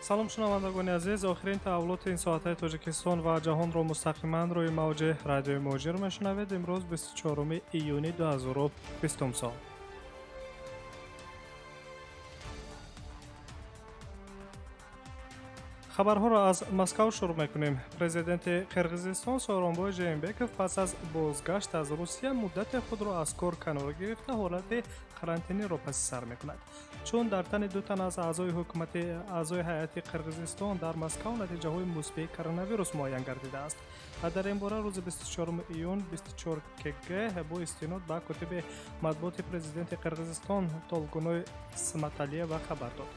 Салом шунавандагони азиз, охирин таҳаввулоти ин соатаи Тоҷикистон ва ҷаҳонро мустақиман рӯи мавҷи радиои Муҳоҷир мешунавед. Имрӯз 24 июни 2020 сол. Хабарҳоро аз Москав шурӯъ мекунем. Президенти Қирғизистон Сооронбой Жээнбеков пас аз бозгашт аз Русия муддате худро аз кор канора гирифта, ҳолати карантиниро паси сар мекунад. Чун дар тани ду тан аз аъзои ҳукумати аъзои ҳайати Қирғизистон дар Москав натиҷаҳои мусбии коронавирус муайян гардидааст. Ва дар ин бора рӯзи 24 июн 24 кг бо истинод ба котиби матбуоти президенти Қирғизистон Толгуной Сматалиева хабар дод.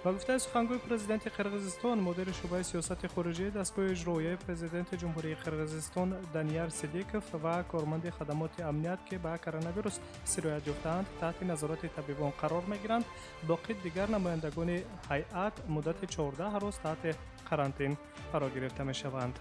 Ба гуфтаи сухангӯи президенти Қирғизистон, мудири шӯъбаи сиёсати хориҷии дастгоҳи иҷроияи президенти Ҷумҳурии Қирғизистон Данияр Сидиков ва корманди хадамоти амният, ки ба коронавирус сироят ёфтаанд, таҳти назорати табибон қарор мегиранд. Боқӣ дигар намояндагони ҳайат муддати 14 рӯз таҳти карантин фаро гирифта мешаванд.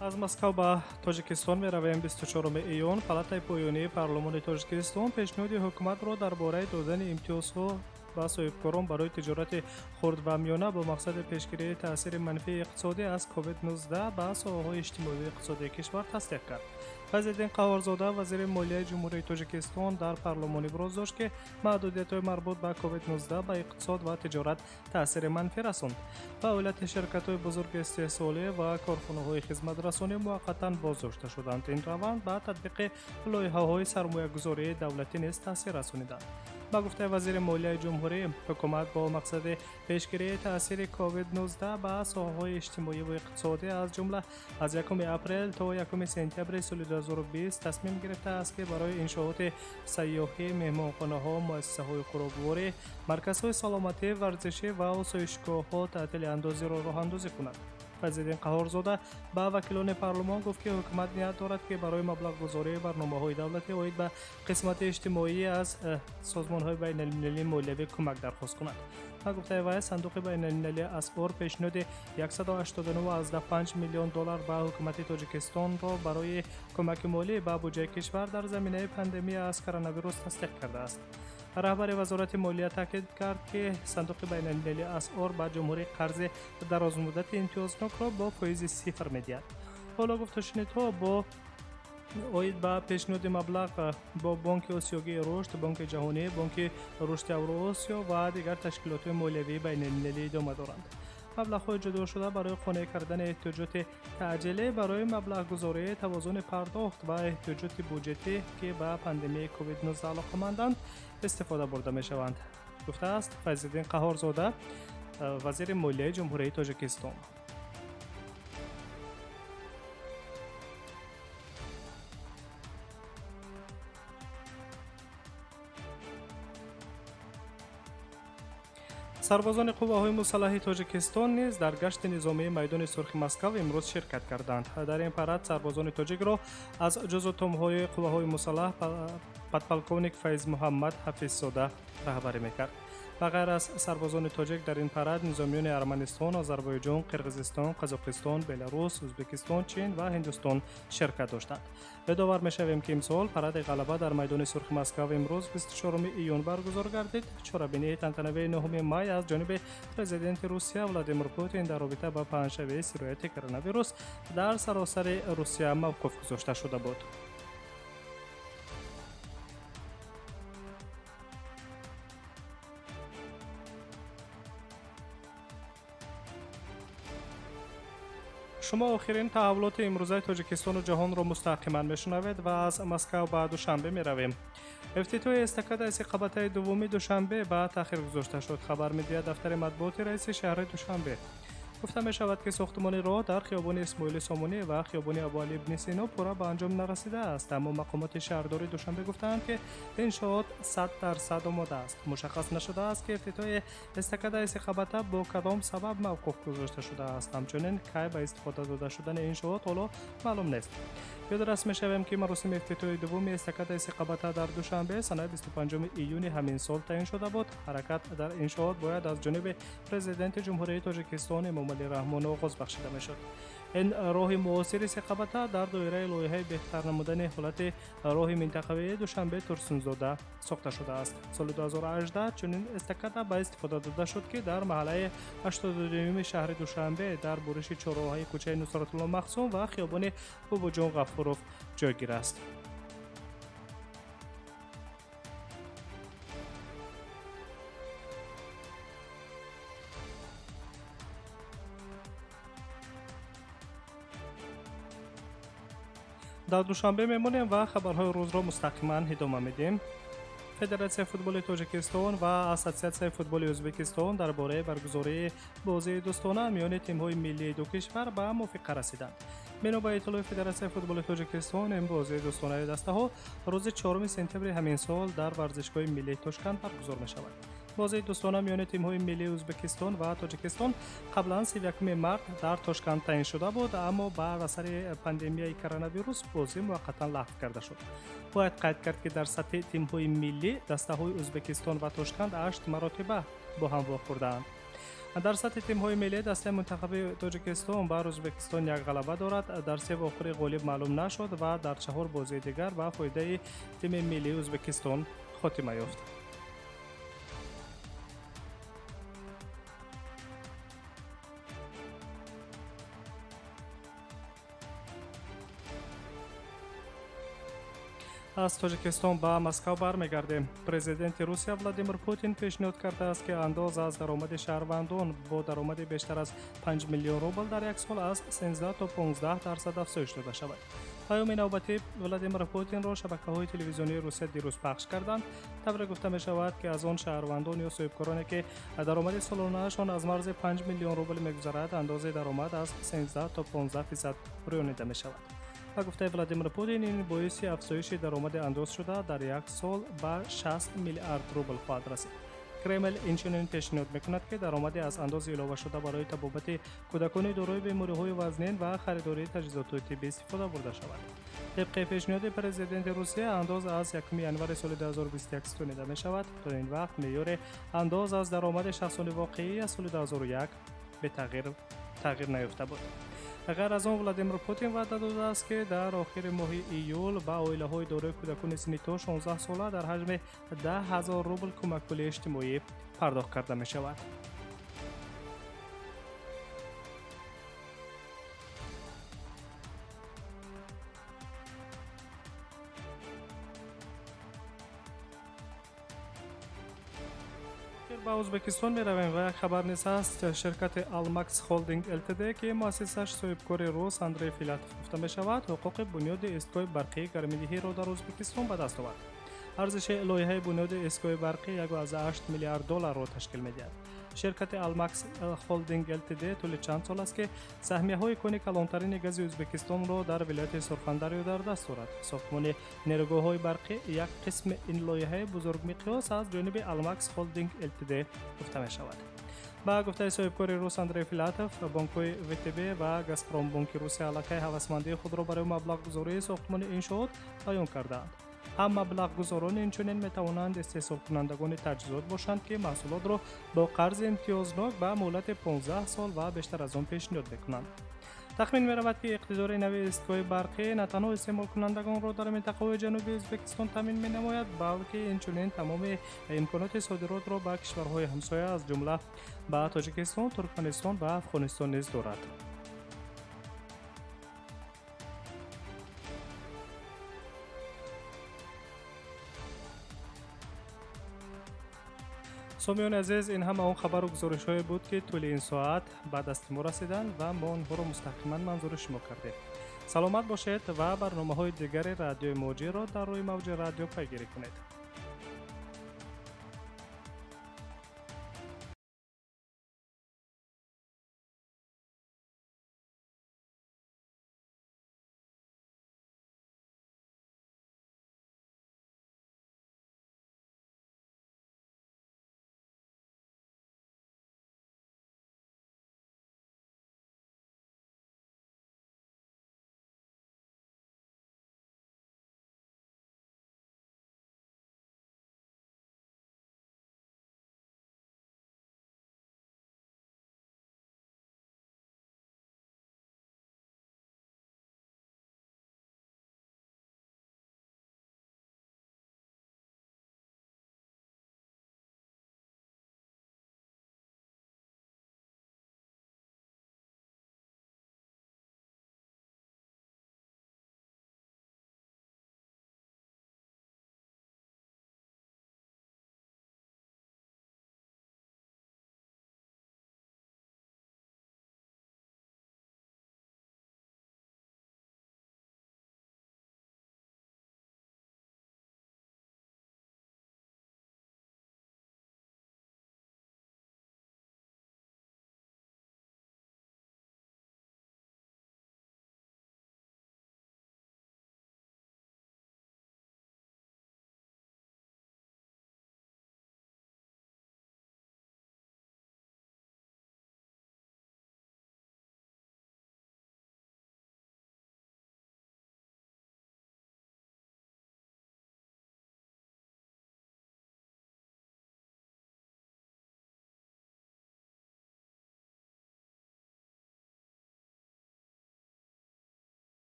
Аз Москав ба Тоҷикистон меравем. 24 июн Палатаи поёнии парлумони Тоҷикистон пешниҳоди ҳукуматро дар бораи додани имтиёзҳо ба соҳибкорон барои тиҷорати хурд ва миёна бо мақсади пешгирии таъсири манфии иқтисодӣ аз COVID-19 ба соҳаҳои иҷтимоию иқтисодии кишвар тасдиқ кард. Фазлиддин Қаҳҳорзода, вазири молияи Ҷумҳурии Тоҷикистон, дар парлумон иброз дошт, ки маҳдудиятҳои марбут ба COVID-19 ба иқтисод ва тиҷорат таъсири манфӣ расонд. Фаъолияти ширкатҳои бузурги истеҳсолӣ ва корхонаҳои хизматрасонӣ муваққатан боздошта шуданд. Ин раванд ба татбиқи лоиҳаҳои сармоягузории давлатӣ низ таъсир расониданд. Ба гуфтаи вазири молияи ҷумҳурӣ, ҳукумат бо мақсади пешгирии таъсири COVID-19 ба соҳаҳои иҷтимоӣ ва иқтисодӣ, аз ҷумла аз 1 апрел то 1 сентябри соли 2020 тасмим гирифтааст, ки барои иншооти сайёҳӣ, меҳмонхонаҳо, муассисаҳои хӯрокворӣ, марказҳои саломатӣ, варзишӣ ва осоишгоҳҳо таътили андозиро роҳандозӣ кунад. Фазлиддин Қаҳҳорзода ба вакилони парлумон гуфт, ки ҳукумат ният дорад, ки барои маблағгузории барномаҳои давлатӣ оид ба қисмати иҷтимоӣ аз созмонҳои байналмилалии молиявӣ кӯмак дархост кунад. Ба гуфтаи вай, сандуқи байналмилалии асъор пешниҳоди 189,5 миллион доллар ба ҳукумати Тоҷикистонро барои кӯмаки молӣ ба буҷаи кишвар дар заминаи пандемия аз коронавирус тасдиқ кардааст. Раҳбари вазорати молия таъкид кард, ки сандуқи байналмилалии асъор ба ҷумҳурӣ қарзи дарозмуддати имтиёзнокро бо фоизи сифр медиҳад. Ҳоло гуфтушунидҳо бо оид ба пешниҳоди маблағ бо Бонки Осиёгии рушд, Бонки ҷаҳонӣ, Бонки рушди Авроосиё ва дигар ташкилотҳои молиявии байналмилалӣ идома доранд. Маблағҳои ҷудошуда барои қонеъ кардани эҳтиёҷоти таъҷилӣ, барои маблағгузории тавозуни пардохт ва эҳтиёҷоти буҷетӣ, ки ба пандемияи COVID-19 алоқаманданд, истифода бурда мешаванд, гуфтааст Файзиддин Қаҳҳорзода, вазири молияи Ҷумҳурии Тоҷикистон. Сарбозони қувваҳои мусаллаҳи Тоҷикистон низ дар гашти низомии майдони Сурхи Москав имрӯз ширкат карданд. Дар ин парад сарбозони тоҷикро аз ҷузъу томҳои қувваҳои мусаллаҳ подполковник Файзмуҳаммад Ҳафиззода раҳбарӣ мекард. Ба ғайр аз сарбозони тоҷик дар ин парад низомиёни Арманистон, Озарбойҷон, Қирғизистон, Қазоқистон, Беларус, Ӯзбекистон, Чин ва Ҳиндустон ширкат доштанд. Ёдовар мешавем, ки имсол паради ғалаба дар майдони Сурхи Москав имрӯз 24 июн баргузор гардид. Чорабинии тантанавии 9 май аз ҷониби президенти Русия Владимир Путин дар робита ба паҳншавии сирояти коронавирус дар саросари Русия мавқуф гузошта шуда буд. Шумо охирин таҳаввулоти имрӯзаи Тоҷикистону ҷаҳонро мустақиман мешунавед ва аз Москав ба Душанбе меравем. Ифтитоҳи эстакадаи сеқабатаи дуввуми Душанбе ба таъхир гузошта шуд, хабар медиҳад дафтари матбуоти раиси шаҳри Душанбе. Гуфта мешавад, ки сохтумони роҳ дар хиёбони Исмоили Сомонӣ ва хиёбони Абуалӣ ибни Сино пурра ба анҷом нарасидааст, аммо мақомоти шаҳрдории Душанбе гуфтаанд, ки иншоот 100% омода аст. Мушаххас нашудааст, ки ифтитоҳи эстакадаи сеқабата бо кадом сабаб мавқуф гузошта шудааст. Ҳамчунин кай ба истифода дода шудани иншоот ҳоло маълум нест. Ёдрас мешавем, ки маросими ифтитоҳи дуввуми эстакадаи сеқабата дар Душанбе санаи 25 июни ҳамин сол таъин шуда буд. Ҳаракат дар иншоот бояд аз ҷониби президенти Ҷумҳурии Тоҷикистон Эмомалӣ Раҳмон оғоз бахшида мешуд. Ин роҳи муосири сеқабата дар доираи лоиҳаи беҳтар намудани ҳолати роҳи минтақавии Душанбе Турсунзода сохта шудааст. Соли 2018 чунин эстакада ба истифода дода шуд, ки дар маҳаллаи 82-юми шаҳри Душанбе дар буриши чорроҳаи кӯчаи Нусратулло Махсум ва хиёбони Бобоҷон Ғафуров ҷойгир аст. Дар Душанбе мемонем ва хабарҳои рӯзро мустақиман идома медиҳем. Федератсияи футболи Тоҷикистон ва Ассотсиатсияи футболи Ӯзбекистон дар бораи баргузории бозии дӯстона миёни тимҳои миллии ду кишвар ба мувофиқа расиданд. Бино ба иттилои Федератсияи футболи Тоҷикистон, ин бозии дӯстонаи дастаҳо рӯзи 4 сентябри ҳамин сол дар варзишгоҳи миллии Тошканд баргузор мешавад. Бозии дӯстона миёни тимҳои миллии Ӯзбекистон ва Тоҷикистон қаблан 31 март дар Тошканд таъин шуда буд, аммо бар асари пандемияи коронавирус бозӣ муваққатан лағв карда шуд. Бояд қайд кард, ки дар сатҳи тимҳои миллӣ дастаҳои Ӯзбекистон ва Тошканд 8 маротиба бо ҳам вохӯрдаанд. Дар сатҳи тимҳои миллӣ дастаи мунтахаби Тоҷикистон бар Ӯзбекистон як ғалаба дорад. Дар се вохӯрӣ ғолиб маълум нашуд ва дар 4 бозии дигар ба фоидаи тими миллии Ӯзбекистон хотима ёфт. Аз Тоҷикистон ба Москав бармегардем. Президенти Русия Владимир Путин пешниҳод кардааст, ки андоз аз даромади шаҳрвандон бо даромади бештар аз 5 миллион рубл дар як сол аз 13 то 15% афзоиш дода шавад. Паёми навбатии Владимир Путинро шабакаҳои телевизионии Русия дирӯз пахш карданд. Тавре гуфта мешавад, ки аз он шаҳрвандон ё соҳибкороне, ки даромади солонаашон аз марзи 5 миллион рубл мегузарад, андози даромад аз 13 то 15% рӯёнида мешавад. Ба гуфтаи Владимир Путин, ин боиси афзоиши даромади андоз шуда дар як сол ба 60 миллиард рубл хоҳад расид. Кремл инчунин пешниҳод мекунад, ки даромади аз андози иловашуда барои табобати кӯдакони дорои бемориҳои вазнин ва харидории таҷҳизоти тиббӣ истифода бурда шавад. Тибқи пешниҳоди президенти Русия, андоз аз 1 январи соли 2021 ситонида мешавад. То ин вақт меъёри андоз аз даромади шахсони воқеӣ аз соли 2001 бетағйир наёфта буд. Ғайр аз он, Владимир Путин ваъда додааст, ки дар охири моҳи июл ба оилаҳои дорои кӯдакони синни то 16 сола дар ҳаҷми 10 000 рубл кӯмакпулии иҷтимоӣ пардохт карда мешавад. Ба Ӯзбекистон меравем ва як хабар низ ҳаст. Ширкати Алмакс Холдинг ЛТД, ки муассисаш соҳибкори рус Андрей Филатов гуфта мешавад, ҳуқуқи бунёди истгоҳи барқии гармидиҳиро дар Ӯзбекистон ба даст овард. Арзиши лоиҳаи бунёди истгоҳи барқӣ 1,8 миллиард долларро ташкил медиҳад. Ширкати Алмакс Холдинг ЛТД тӯли чанд сол аст, ки саҳмияҳои кони калонтарини гази Ӯзбекистонро дар вилояти Сурхандарё дар даст дорад. Сохтмони нерӯгоҳҳои барқӣ як қисми ин лоиҳаи бузургмиқёс аз ҷониби Алмакс Холдинг ЛТД гуфта мешавад. Ба гуфтаи соҳибкори рус Андрей Филатов, бонкҳои ВТБ ва Газпромбонки Русия аллакай ҳавасмандии худро барои маблағгузории сохтмони иншоот баён кардаанд. Ҳам маблағгузорон инчунин метавонанд истеҳсолкунандагони таҷҳизот бошанд, ки маҳсулотро бо қарзи имтиёзнок ба муҳлати 15 сол ва бештар аз он пешниҳод мекунанд. Тахмин меравад, ки иқтидори нави истгоҳи барқӣ на танҳо истеъмолкунандагонро дар минтақаҳои ҷанубии Ӯзбекистон таъмин менамояд, балки инчунин тамоми имконоти содиротро ба кишварҳои ҳамсоя, аз ҷумла ба Тоҷикистон, Туркманистон ва Афғонистон низ дорад. Сомиёни азиз, ин ҳама он хабару гузоришҳое буд, ки тӯли ин соат ба дасти мо расиданд ва мо онҳоро мустақиман манзури шумо кардем. Саломат бошед ва барномаҳои дигари радиои Муҳоҷирро дар рӯи мавҷи радио пайгирӣ кунед.